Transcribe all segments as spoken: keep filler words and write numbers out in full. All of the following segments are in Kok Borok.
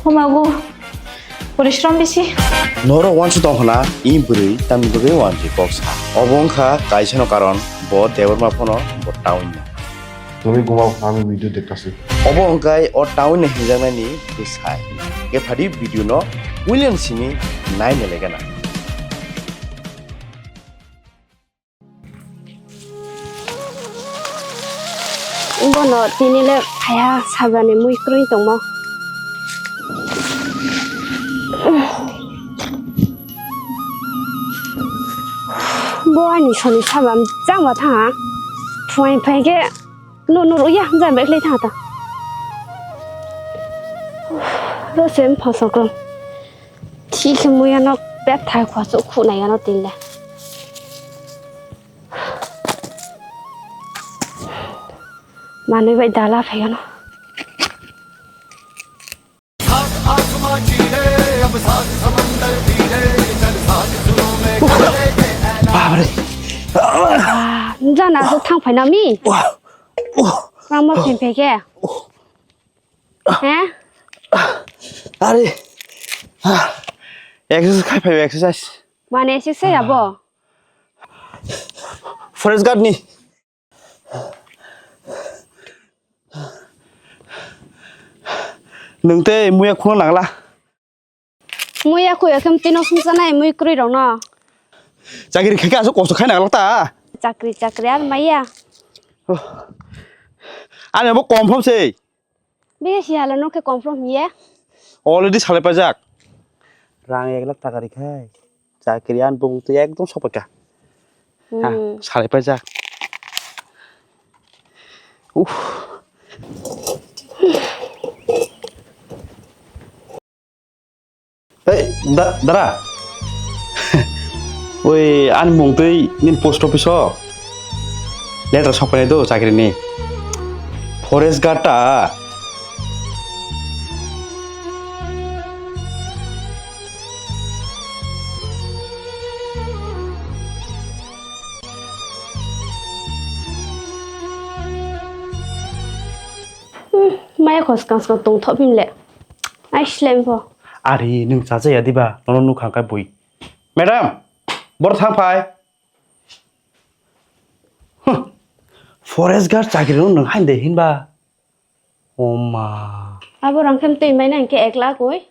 Homago, porishrom bisi. Norok uansuk tong khna, i bwrwi tamni bagwi uanjwi kok sa. Obo wngkha kaisano karon, bo Debbarma phano bo town ni. Tumi gumao, ami video dektasi. Obo wngkha o town ni hinjaknani bwsai. Khe phadi video no puilani simi naina legana. Bono tini le phaiya sabani mui kwrwi tongmo. Bo ani soni saba jangma thanga. Phuaini phai khe no no ya jang bai khlai thanga ta. Rose phosok rok. Thik khe muya nok bethai khwasuk khunai ano tinle. Manwi bai dala phai ano. Babre. Ah, jana so thang phai nami. Rama phem phe khe. He? Are. Ah. Exercise khai phai exercise. Mane exercise abo. Forest guard ni. Nwng tei muya khulna nangla. Muya khuya khe tino sumsanai mui kwrwi rokno. Chakri khe khe aswk kosto khai nangla ta. Chakri chakri ar maya. Oh. Ani bo confirm se. Bini si hala no khe confirm hiye. Already salai pajak. Rang ek lakh taka rikhai. Chakri an bung tu ekdom sopaka. Ha, hmm. Salai pajak. Uff. Ei, da-, dara. Oi, ani mung twi nini post office o letter sok painai do chakri ni. Forest guard ta. Hmm, maya khos kang skang tong thok phim le. Ai slem pho. Ari, nwng cha cha ya diba? Nono nukha kha bui. Madam, bor thang phai. Huh. Forest guard chakri no nwng hain de hinba. Oma. Abo rang khem twi mai nang khe ek lakh oi.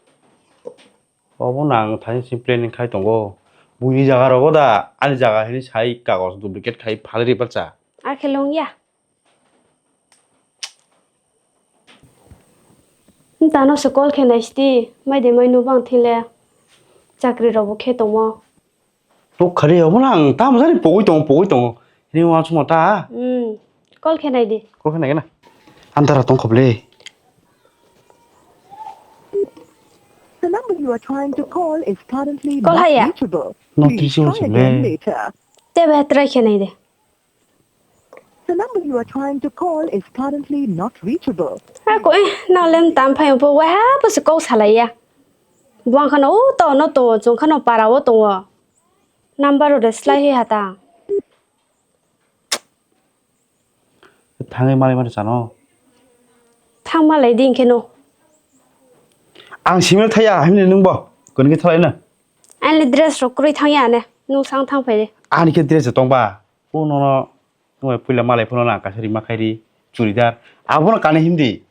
Obo nang thani si planning khai tongo. Buini jaga rogo da, ani jaga hini sai kagos duplicate khai phalri balcha. Akhe long ya. Tano se call khe nai sti, mai de mai no bang thile. Chakri robo khe tongmo. Tok khari obo na ang tamo jani pogoi tongo, pogoi tongo. Hini uansukma ta. Hmm. Call khe nai di. Call khe nai na. Antara tong khoble. The number you are trying to call is currently Call not haya. reachable. Not Please reachable try again sile. later. Tebe try khe nai di. The number you are trying to call is currently not reachable. Ha ko eh, na lem tam phai bo wa ha bo se kok salai ya. Buang khano u to no to chung khano para o tongo. Number o de slai he hata. Thangwi malai mani chano. Thang malai di hwnkhe no. Ang simil thaya himni nungbo. Kuni khe thalai na. Ani dress rok kwrwi thang ya ne. Nung sang thang phai de. Ani khe dress tongba. O nono nungbai puila malai phano na kaisa rima khairi churidar. Abono kani himdi.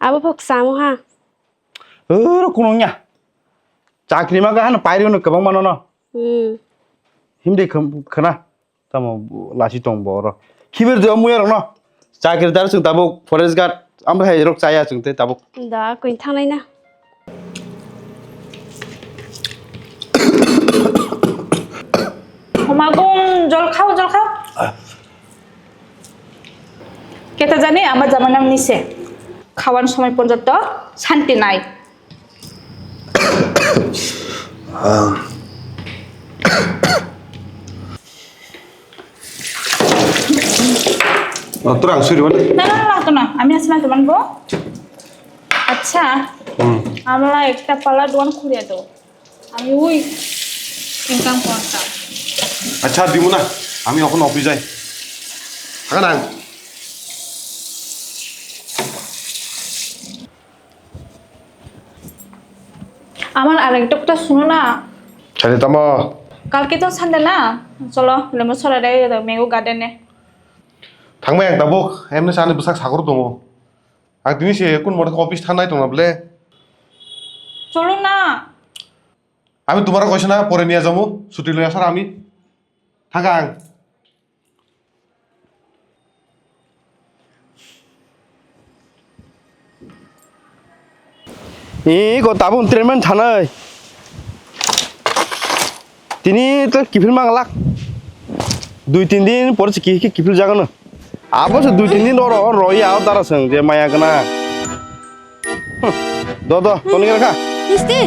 Abo phok samo ha. Oro kunung ya. Chakri ma ga hano pairi no kwbang mano no. Hmm. Himdi kham-, khana. Tamo lasi tong bo oro. Khibir do muya rok no. Chakri dar chwng tabuk forest guard. Amra hai rok chaya chwng te tabuk. Da koi thangnai na. Homa gum jol khao, jol khao. Keta jani ama jamanam nise. Khawan somoi porjonto shanti nai. তোরা আংসুরি মানে? না, না, না, লাগতো না। আমি আছি না তোমার গো। আচ্ছা, হুম। আমরা একটা পালা দোকান খুলে দেবো। আমি ওই ইনকাম করতাম। আচ্ছা, দিব না। আমি এখন অফিস যাই। থাকা না। Amar arekta kotha suno na. Sadi tamo? Kalke to Sunday na. Cholo, lemo sora de mango garden e. Thangbai ang tabuk, emni sani bwsak sakur tongo. Ang tini se kun mode office thangnai tongna ble. Cholo na. Ami tumara koisa na pore niya jamu, suti loya sar ami. Thangkha ang. Ee, ko tabuk treatment thanai. Tini to kiphil manglak. Dui tin din pore se ki, ki, kiphil jagano. Abo se dui tin din oro, oro ya, o dara seng, je maya gana. Hmm. Do, do, toni gana kha. Misti.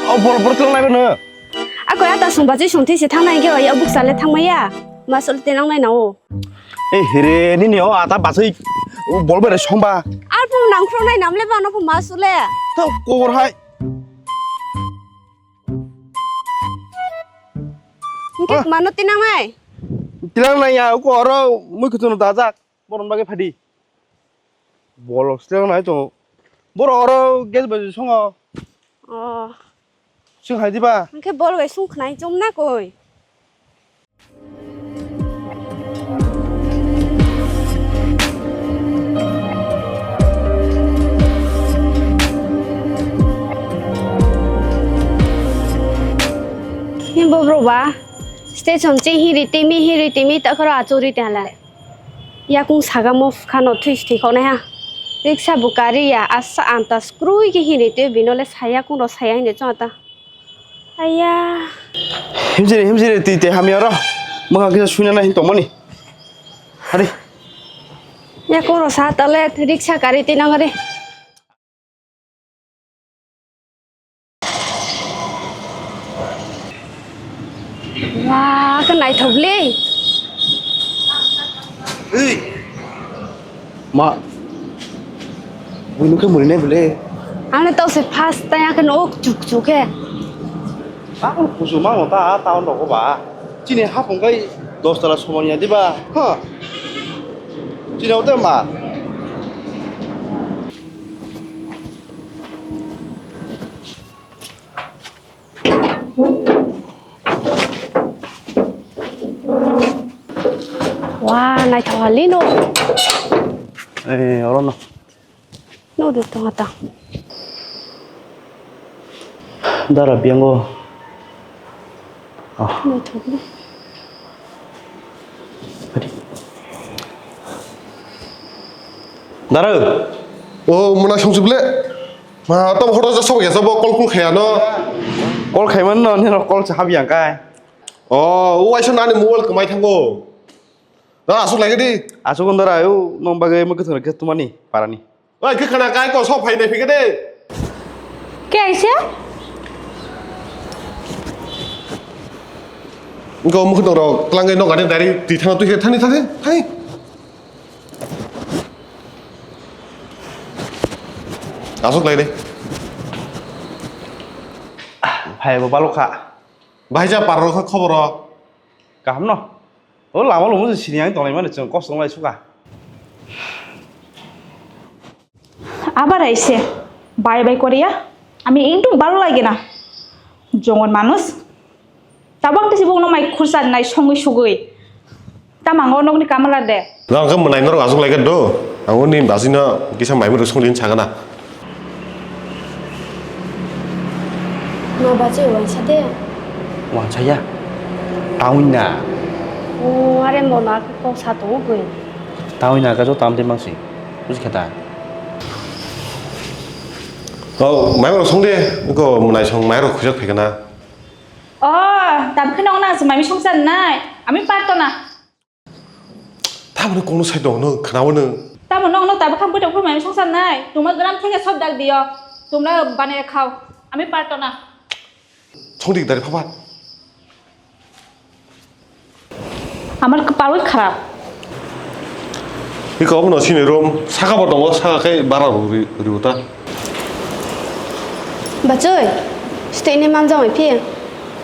O bol, bol tong nai bano. Ako ya ta sung bajai sung thai se thang nai ge, ya buk sale thang maya. Masol te nang nai na o. E hire, nini o ata basai, o bol bere songba. Ar pung nang phro nai namle ba no pung masule. To kor hai. Engke ah. Mano tinang nai. Tinang nai ya, ko oro mui kutu no dajak. Boron bage phadi. Bolok sle nai to. Boro oro gas bai songo. Oh. Sing hai diba? Engke bol bai sung khnai chum na koi. Ni bo bro ba station che hiri timi hiri timi ta khoro achuri tala. Yakung sagamo phano thwi thwi khonai ha. Riksa bo kari ya asa anta skrui ke hiri twi bino le saya kung ro saya hini chong ta. Aya. Himjiri, himjiri, twi tei hamya oro. Mwkhang kisa suina na hin tongmani. Hari. Ya koro sa tale riksa kari tinang re. Wah, ke naithok le. Hey. Ma, buino khe murinai bole. Ano tau se first time akhe no chuk chuk khe. Ang kusu ma mo ta town rogo ba. Chini hapung kai dos tala somanya diba. Ha. Chini hote ma. Wah, naithok hali no. Eh, oro no. No de tong ta. Dara biango. Ah. Naithok no. Dara. O, muna songsi bole. Ma, tamo hodo ja sobo ya, sobo call, call khaya no. Call khaiman no, nino call cha habya kai. O, o waisa nani mobile kwmai thango. Da asuk lagi di. Asuk ndara, o nong bagai mo kethara khe tumani parani. Oi, khe khana kai ko sok phai nai phike de. Ke aise? Ko mukh dong ro, klangai no gani dari ti thana tu he thani thani thani. Asuk lai de. Phai bo balok kha. Bahai ja par rok kha khobor rok. Kaham no. O lama lumo se sini ang tonglai mani chwng kosong lai suka. Abar aise. Bye bye Korea. Ami ekdom bhalo lage na. Jongon manush. Tabok tei sibuk no mai khursa nai songwi sugwi. Tamang o nokni kamala de. Nang khe mwnai norok aswk lai khe do. Ang uni basi no kisa mai muruk songdi sagana. Ma bachai wansa de. Wansa ya. Tawin na. O are mo na kok sa tongo koi. Tawin na ka jo tam de mangsi. Buji khata. O mai muruk songdi. Ko mwnai song mai rok khujak phikana. O, tam khe nong nang se mami songsa nai. Ami parto na. Tamoni kongno sai tong nw khnawi nw. Tamo nong nw tabuk kha bwtwi phuru mami songsa nai. Tuma gram theke sob dak dio. Tumla bane khao. Ami parto na. Songdi dari phapat. Amar kwpalwi kharap. Iko omo no sini room saka bo tongo saka khe bara ri ri uta. Bachoi, stay ni manjak mai phi.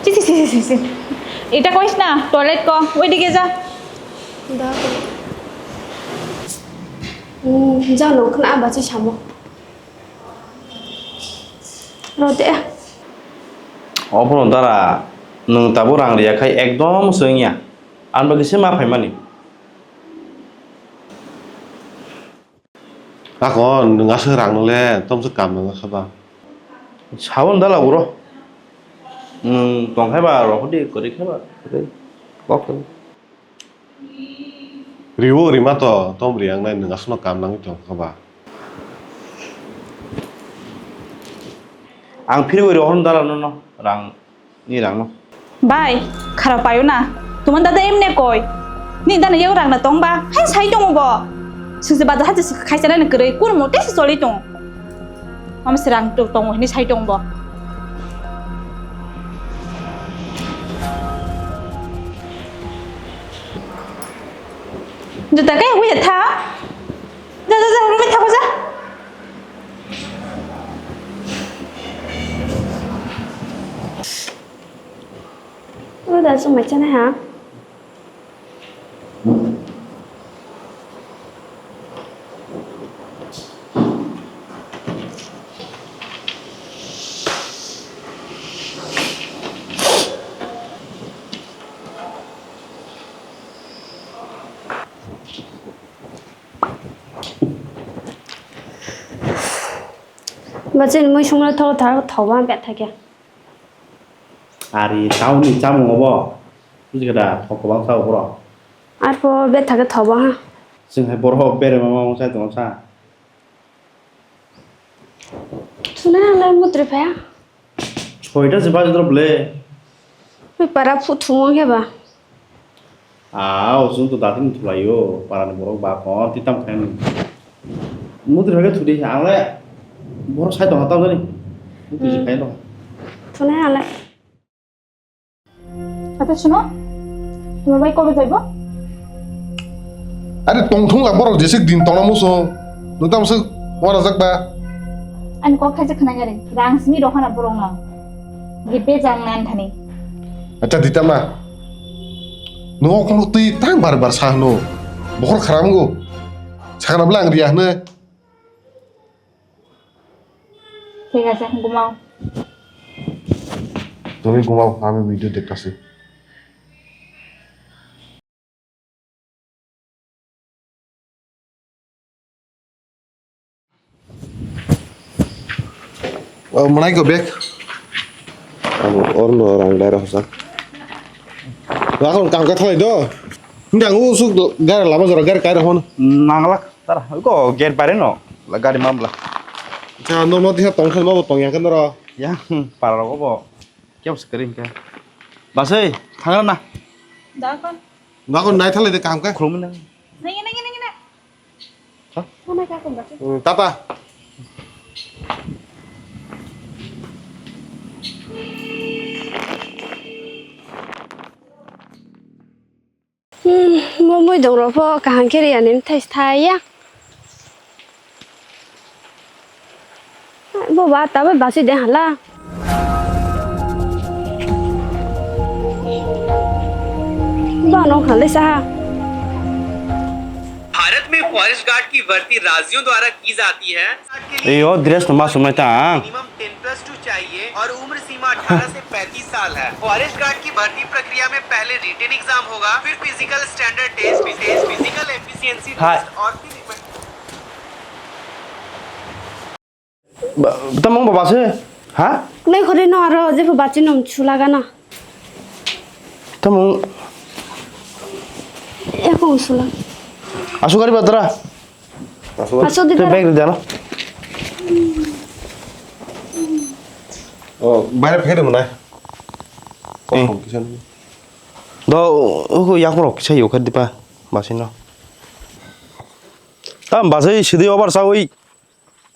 Chi chi chi chi chi. Ita kois na toilet ko, oi dige ja. Da. Hmm, jang no khna bachoi samo. Rode. Obono dara, nwng tabuk rang riya khai ekdom se wngya. Ani bagwi se ma phaimani. Ako nwng aswk rang le tomswk kam nang kha ba. Sabon dala uro. Nwng tong khai ba rohor di, kwrwi khai ba kwrwi. Kok. Riwo rima to tom ri ang nai nwng aswkno kam nangwi tong kha ba. Ang phirwi rohor dala nono rang ni rang no. Bai, khara payo na. Tuman dada emne koi. Ni dana yau rang na tong ba. Hai sai tong bo. Suse bada haje khaisa na kwrwi kun mo te se choli tong. Mama se rang tong hini sai tong bo. Juta kaya hui tha. Ja, ja, ja, rumah tha ko ja. Udah langsung macam ha. Bachini mui songno tho tho tho ba bet thake. Ari tauni chamung obo. Buji kada thok kwbang sao borok. Arpo bet thake thobo ha. Chwng hai borok bere mama mung sai tong sa. Thuna lai mutri phaya. Soita se baji drop le. Ui para phu thumo khe ba. Ah, o chwng to datin thulaio para ni borok ba kon titam khen. Mutri phaya thudi ang le. Borok sai tong ha tam jani. Mutri se phai tong. Thuna lai. Acha, shuno, tomar bai kobe jaibo? Are tongthung la borok jesik din tongna muso. Nwng tamo se wara jak ba? Ani kok khaijak khna gari. Rang simi rohana borok no. Gibe jang nan thani. Acha ditama. Nwng okhorok twi tang bar bar sa hwno. Bokhor kharam go. Sakna bwla ang riya hwno. ঠিক আছে, ঘুমাও। তুমি ঘুমাও, আমি ভিডিও দেখতাছি। O, mwnai ko bag. Amo orno rang dai rok sak. Rakon kam ka thalai do. Ndang u suk gari lama jora gari kai rok hon. Nanglak. Tara, ko gate bare no, la gari mamla. Acha, no, no, diha tong thai, no, tong yang kan ro. Ya, para ro bo. Kya bas kare ka? Bas, eh, thang na. Da kon. Da kon nai thale de kam ka. Khulum na. Nai, nai, nai, nai. Ha? Mana ka kon bas? Hmm, tata. Hmm, bo mui dong rok pho kaham khe riya ni bthai thai ya. Bo ba ta bai basi de hala. Ba no khale sa. Bharat में forest guard की भर्ती राज्यों द्वारा की जाती है। Iyo, dress no masuk nai ta. Minimum ten plus two चाहिए और उम्र सीमा अठारह से पैंतीस साल है। फॉरेस्ट गार्ड की भर्ती प्रक्रिया में पहले रिटन एग्जाम होगा, फिर physical standard test, test, physical efficiency test और फिर Ba-, tamo wng bo base? Ha? Nai khore no aro jepho bachino sula gana. Tamo wng? Eko sula. Asuk gari badra. Asuk di bag di dano. Oh, bayar pakai mana? Eh. Do, uku yakurok kisa yokha dipa basino. Tam basai sidi obar sawi.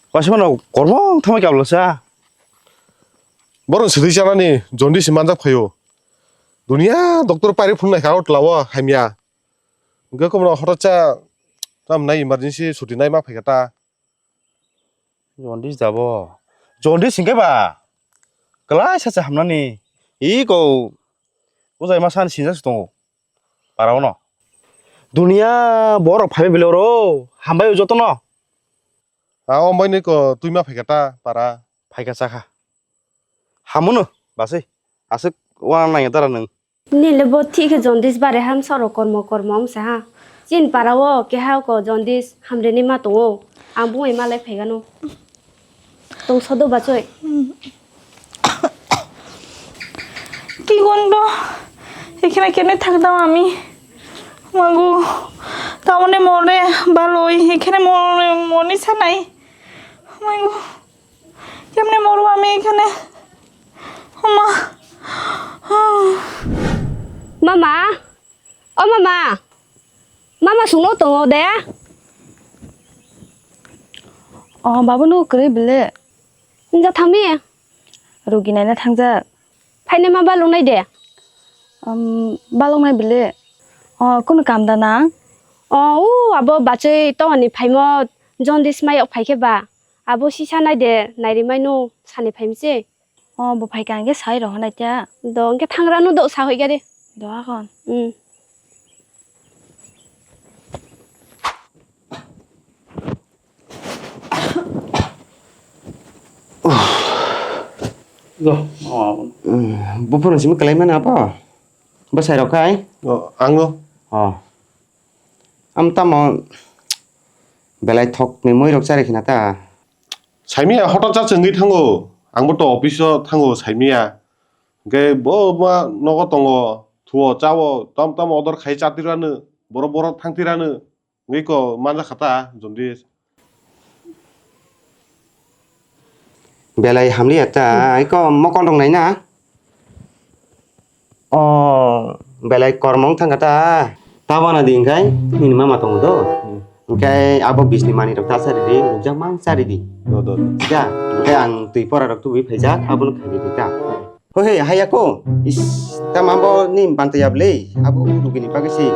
Basima no kormo thamai kabla sa. Borok sidi chanani jaundice manjak phaio. Dunia doctor pari phunai ka utlawo hamya. Hwnkhe khumno hotocha tam nai emergency suti nai ma phaikha ta. Jaundice dabo. Jaundice hwnkhe ba. Kwlai sacha hamnani. Iko. Ujai ma san sinjak se tongo. Para ono. Dunia borok phaibai belai oro. Hambai o jotono. A o mai ni ko twi ma phaikha ta para. Phaikha chakha. Hamono, bachai. Aswk wana nangya dara nwng. Nile bo thik khe jaundice bare ham soro kormo kormo wngsa ha. Chin para o keha ko jaundice hamreni ma tongo. Ang bumai malai phaigano. Tong sodo bachoi. Ki gondo? Ekhene kene thakdam ami. Magu. Tamone more baloi. Ekhene more moni sanai. Magu. Kemne moro ami ekhane? Oma. Mama. O mama. Mama sungno tongo de. O babu no kwrwi bile. Nja thangmi. Rugi naina thangjak. Phainai ma balung nai de. Um, balung nai bile. O kunu kam da nang? O u abo bachoi tongani phaimo jaundice mayok phaikhe ba. Abo sisa nai de, nairi maino sani phaimse. O bo phaika hwnkhe sai rohornai ta. Do hwnkhe thangrano do sa hoiga de. Do akon. Hmm. Go. Hmm, buphano simi kwlai mani apo? Bwsai rok khai? O, ango. O. Am tamo belai thok ni moi rok chari khina ta. Saimia hotok cha chwngwi thango. Ang bo to office o thango saimia. Hwnkhe bo ma nogo tongo. Thuo chao tam tam order khai chatirano. Borok borok thangtirano. Wngwi ko manja khata jaundice. Belai hamliya ta, iko mokon rok naina. O belai kormo wng thangkha ta. Tabana di hwnkhe nini mama tongo do. Hwnkhe abo bisni manwi rok ta chari di, rukjak mang chari di. Do, do, do. Ja, hwnkhe ang twi pora rok tubui phaijak, abono khaidi di ta. Ho he, haya ko. Is, tamo abo ni bantaya bwle. Abo rugini bagwi se.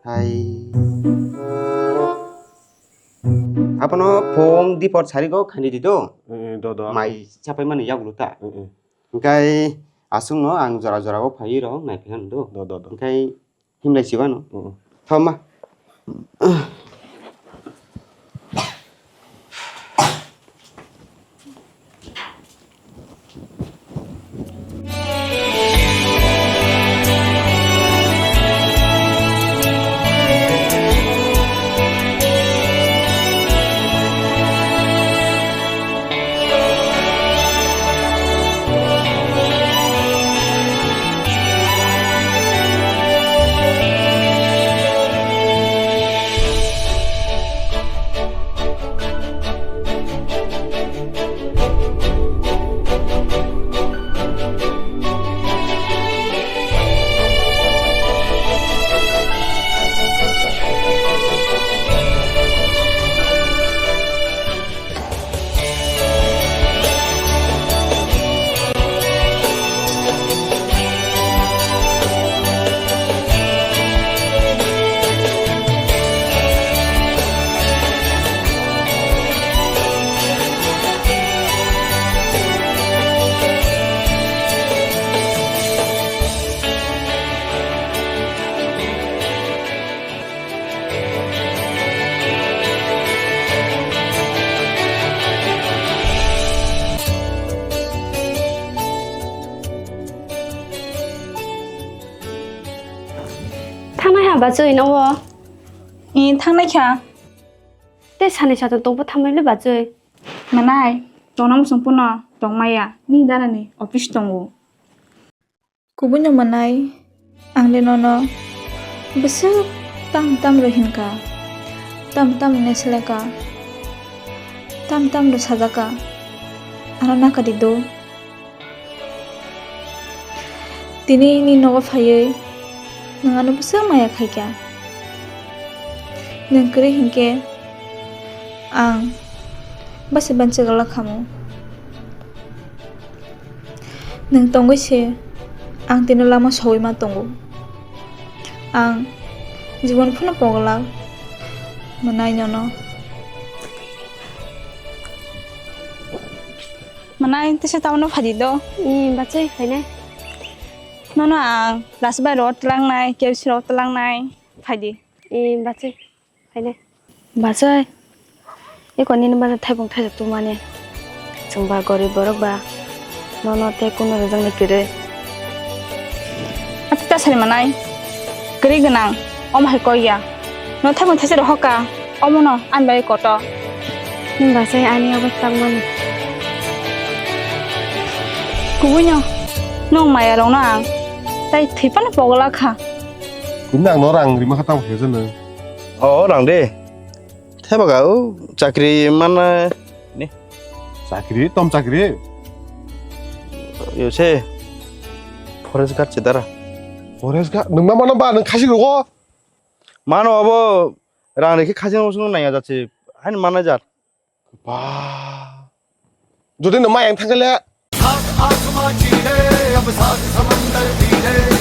Hai. Abono phung dipor sari go khani di do. Eh, eh, do, do. Mai chapai mani yagulo ta. Eh, eh. Hwnkhe aswkno ang jora jora o phaiwi rw nai phai do. Do, do, do. Hwnkhe himlai chibano. Mm, mm. Thoma. Thangnai ha bachoi no o? I thangnai kha. Te sani sato tongbo thambai le bachoi. Manai, tongna musung puno tongmaya. Ni dana ni office tongo. Kubui no manai, ang le nono bwswk tam tam rw hinkha, tam tam ne seleka, tam tam rw sajaka, ano nakadi do. Tini ni nogo phaiwi nwng ano bwswk maya khaikha. Nwng kwrwi hinkhe ang basi bansi gwlak khamu. Nwng tongwi se ang tini lama sawi ma tongo. Ang jibon phano pogwlak mwnai nono. Mwnai tesa tamo no phaidi do. Ee, bachai phainai. Nono ang rasa bai rot tlangnai, K F C rot tlangnai, phaidi. Ee, bachai. Phainai. Bachai, eko nini bagwi thaibung thaijak tubumani. Chwng ba gorib borok ba. Nono tei kunu rijak ni kwrwi. Ati ta sari manai. Kwrwi gwnang. Omo hai kok ya. No thangwi thaisa rohor ka. Omo no ani bai koto. Nwng ba sai ani obo tangmani. Kubui no. Nwng maya rok no ang. Tai thwi phano pogla kha. Kubui no ang no rang rima kha tamo khe jeno. O rang de. Theba ga o chakri mana ni. Chakri, tom chakri. Yo se. Forest guard se dara. Forest guard, nwng ma mano ba, nwng khasi rogo. Mano abo rang rekhe khasi no sung naya jatse. Hain mana jat. Ba. Jodi nwng ma yang thangkhe le. सात आसमां चीरे, अब सात समंदर भी है।